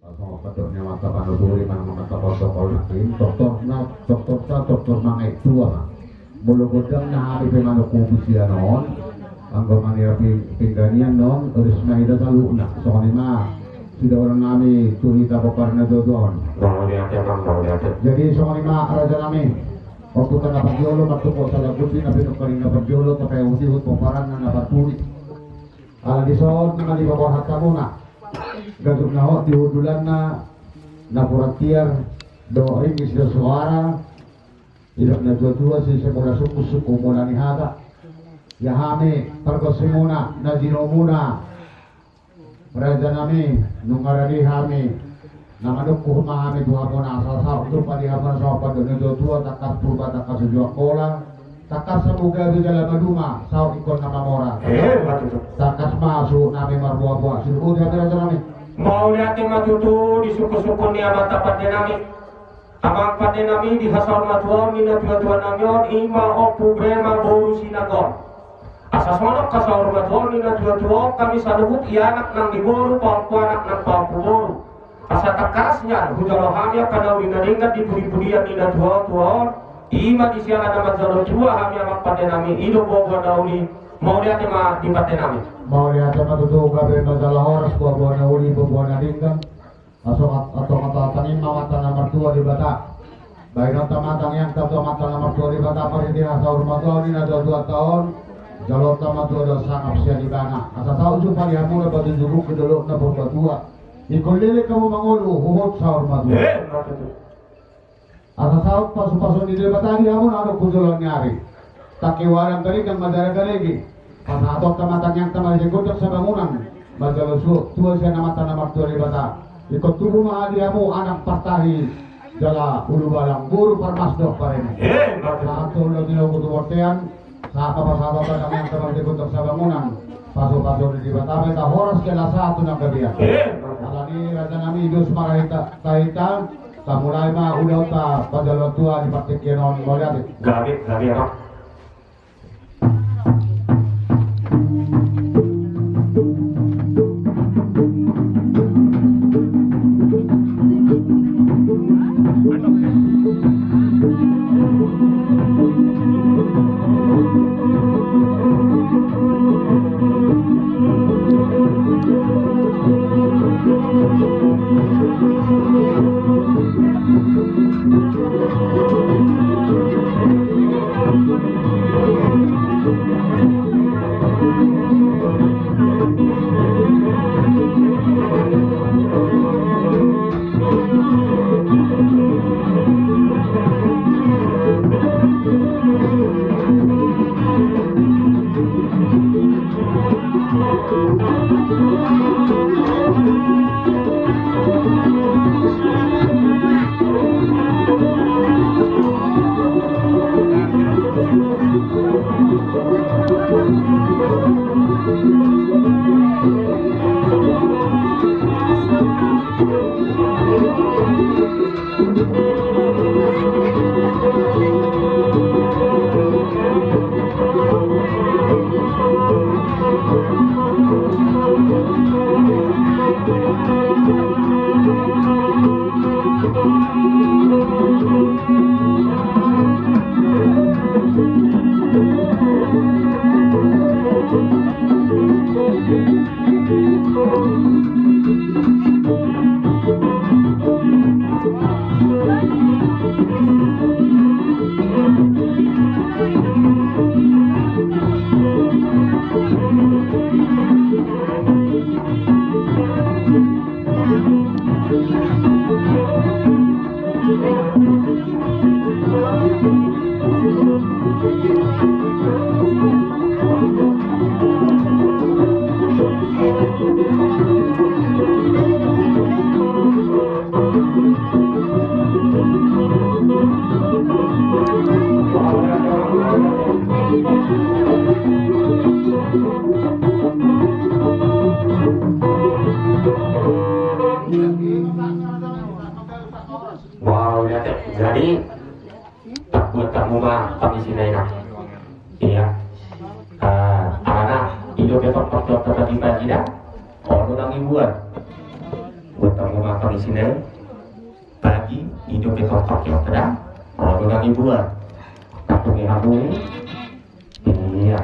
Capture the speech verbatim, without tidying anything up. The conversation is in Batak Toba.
Songon pandok ni amanta panuturi manang amanta protokol nangkin, tortorna, tortorta, tortor mangaek tua ma. Molo godang na hami pe manukkupi sian on, anggo maniapi pingganian non, ris ma hita saluhutna. Songon i ma sidaonan nami tu hita pomparan na tuatua on. Mauliate, Amang, mauliate. Jadi songon i ma raja nami, ompunta na parjolo, martungkot salangkuti na pinungkaning na parjolo, tapaihutihut pomparanna na parpudi. Ala dison nunga dipaborhat hamuna gajut na hot di hundulanna, na puran tiar dohot ringgit do suara. Didok na tuatua, sise mula sungkun, sungkun mula ni hata. Ia hami pargonsimuna, na jinomuna, raja nami, nunga rade hami, na manungkun ma hami tu hamuna, asa saut jumpa di hamuna songon pandok ni tuatua, tangkas Purba, tangkas Uju Angkola, tangkas Sambu Gabe jala maduma saut ingkon na mamora. Eh, ma tutu. Tangkas ma suhut nami marboaboa, siluhut hami raja nami. Mauliate ma tutu di sungkunsungkun ni amanta pande nami. Amang pande nami, di hasaurmatuaon ni na tuatua nami on, i ma Ompu Brema boru Sinaga on. Asa songon hasaurmatuaon ni na tuatua on, hami saluhut i anak nang di boru, paompu anak nang paompu boru. Asa tangkas nian hujalo hami angka na uli na denggan di pudipudian ni na tuatua on, i ma di siala na manjalo tua hami amang pande nami, i do boaboa na uli. Mauliate ma di pande nami. Mauliate ma tutu, gabe ma jala horas boaboa na uli, boaboa na denggan. Asa tongatonga tangiang ma amanta na martua Debata. Baenonta ma tangiangta tu amanta na martua Debata, marhite hasaurmatuaon ni na tuatuanta on, jaloonta ma tu adoan sangap sian ibana. Asa saut jumpa di hamuna, patujung bungki dolokna Purbatua. Ingkon leleng hamu mangolu huhut saurmatua. Eh, ma tutu. Asa saut pasupasu ni Debata di hamuna dohot tu joloan ni ari. Tangki ualang, garigang ma jala garege. Pasahatonta ma tangiangta marhite gondang sabangunan, manjalo suhut tua sian amanta na martua Debata. Ingkon tubu ma di hamu anak partahi jala ulubalang, boru parmas dohot pareme. Eh, ma tutu. Sahat tu ulaon ni na tutu bontean. Sahat ma pasahatonta tangiangta marhite gondang sabangunan. Pasupasu ni Debata ma hita horas jala sahat tu nang gabean. Eh, ma tutu. Alani raja nami, dos ma ra hita, tahita. Tamulai ma ulaonta pajaloan tua di partingkian on, mauliate. Gabe, gabe, Amang. Wow, jadi tak buat tak muma kami sini, nah. Iya. Ah, anak, ido ketok tok tok tadi pagi dah. Oh, lu lagi buat. Buat kamu makan di sini. Pagi, hidup di tempat yang ada. Kalau udah dibuat, tapi ini aku ini. Iya.